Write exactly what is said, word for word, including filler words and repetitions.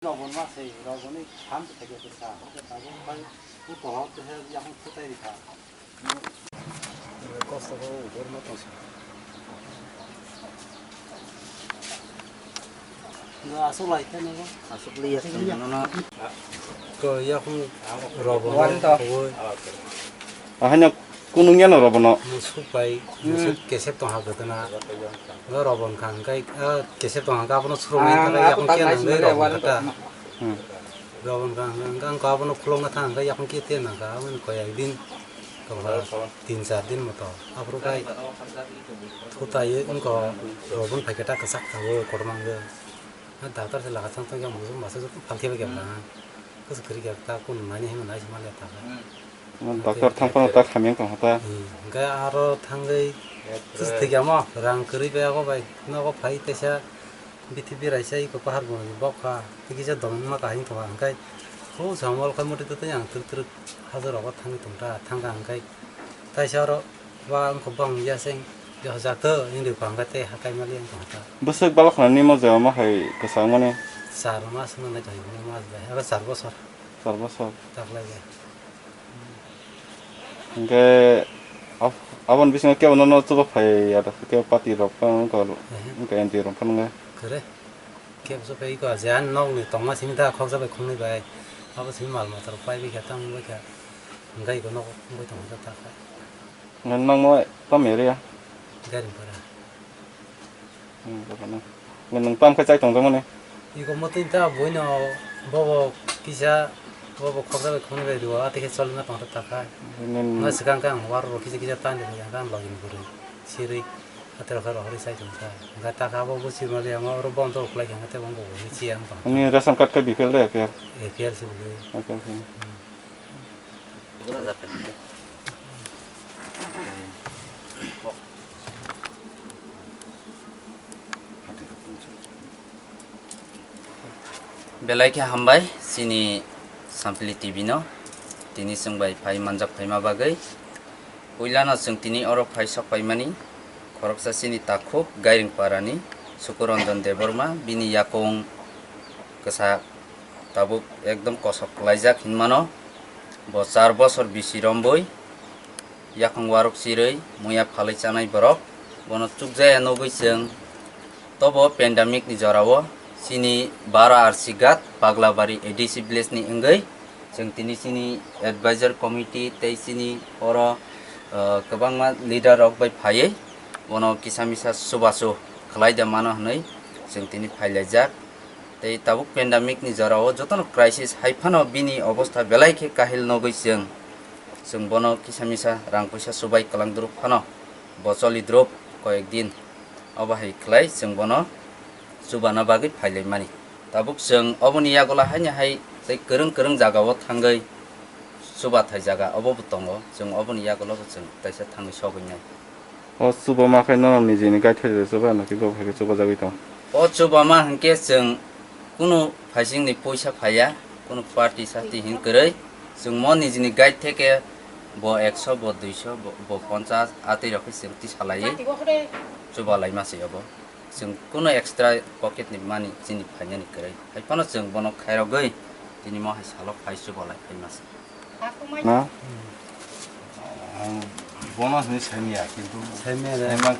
Robon ma se, robon ni tham te thagi te sa, hote tabuk bai u to hote he yakung khutai ri kha. Kosto ko u bor ma tong sa. Asuk lai khe nogo. Asuk li ya, no, no. Ko yakung robon. Wari to. Ahanya kunung ya no robon no. Musuk bai, musuk kesep tong ha gotena. Nga robon kha hwnkhe, ah, kesep tong hwnkhe abono surumani thangkhe yakung khe nangwi robon kha ta. Hmm. Robon kha hwnkhe, hwnkhe ang abono khulokna thang hwnkhe yakung khe te nangkha, aboni koi ek din, kok tin char din moto. Aphuru khai thutai wngkha robon phaikhe ta kwchak thago kotorma wngkhe. Doctor se laka chang tong yang musu masa joto phalkhe bai khe bwla. Kwchwk kwrwi khe ta kun mani himo nai se mali ta. Doctor thang phano ta khamyang tong ta. Hmm, hwnkhe aro thangwi kwchwk thwikya mo rang kwrwi bai abo bai nogo phai teisa bithi birai sai ko pahar bo bokha tei kisa dong ma kahai tong hwnkhe hou samol khai muti tei ang twrwk twrwk hajar rogo thangwi tong ta thangkha hwnkhe taisa oro. Ba wngkha bang ya seng, ya jato, wngdi bang khe tei hatai mali wngkha ta. Bwswk balok khna nimo je omo hai kwchang mani? Char mas no nai thai mas bai, abo char bosor. Char bosor. Taklai ya. Hingke ab-, aboni bisingo kebo nono chuba phai ya da, kebo party rok phano wngkha, ehe, wngkha M P rok phano wngkha. Kore. Kebo so phai ko je an nok ni tongma simi da khoksa bai khongnwi bai. Abo simi mal mata rok pai bai kha tang bai kha. Hingke iko nok wngwi tong kha ta kha. Nang nangmo tam area? Garing para. Hmm, bapano. Nang tam khe chai tong tongmani? Iko motwi ta buino bobo kisa bobo khoksa bai khongnwi bai rwo, ati khe cholima tong ta kha. Nang swkang khe ang war rw kisa kisa tan de yang kan login guri. Siri ati rw kha rohori chai tong kha. Hingke ta kha bo bo sirma de ang oro bondo khlai kha tei bo bo ni chi ang tong. Ani ration card khe B P L de A P L? A P L si bwlwi. A P L si. Hmm. Belai khe hambai chini Sampili T V no tini chwng bai phai manjak phaima bagwi. Puilano chwng tini oro phai sok paimani khoroksa chini takhuk Gairing parani Sukuranjan Debbarma, bini yakung kwsa tabuk ekdom kosok kwlaijak hinmano. Bo char bosor bisi romboi yakung waruk chirwi muya phalwi chanai borok. Bono chukjaya nugwi chwng tobo pandemic ni jorao chini Bara R C Ghat Paglabari A D C village ni wngwi chwng tini chini advisor committee tei chini oro, uh, kwbangma leader rok bai phaiwi bono kisa misa chubachu khwlai da mano hwnwi chwng tini phailaijak. Tei tabuk pandemic ni jorao jotono crisis hai phano bini obostha belai khe kahil nugwi chwng, chwng bono kisa misa rang puisa chubai kwlang drop phano bo choli drop koyek din. Obo hai khlai chwng bono chubana bagwi phailaimani. Tabuk chwng oboni yagulo haino hai tei kwrwng kwrwng jagao thangwi chubathai jaga obo bo tongo, chwng oboni yagulo bo chwng taisa thangwi sogwi nai. O chuba ma khe nono nijini gaithai chuba naki bo hai khe chuba jagwi tong? O chuba ma hwnkhe chwng kunu phaisingni poisa phaiya, kunu party sati hin kwrwi. Chwng mo nijini gaithai khe bo ekso, bo duiso, bo, bo ponchas, atwi rok khe chwng tisa laiwi chuba laima se obo. Chwng kunu extra pocket ni mani chini phainani kwrwi. Hai phano chwng bono khairogwi tini mo hai salo phai chuba lai phaima se. Na? Ang bono hwnwi saimanya, kintu saimanya de. Saimang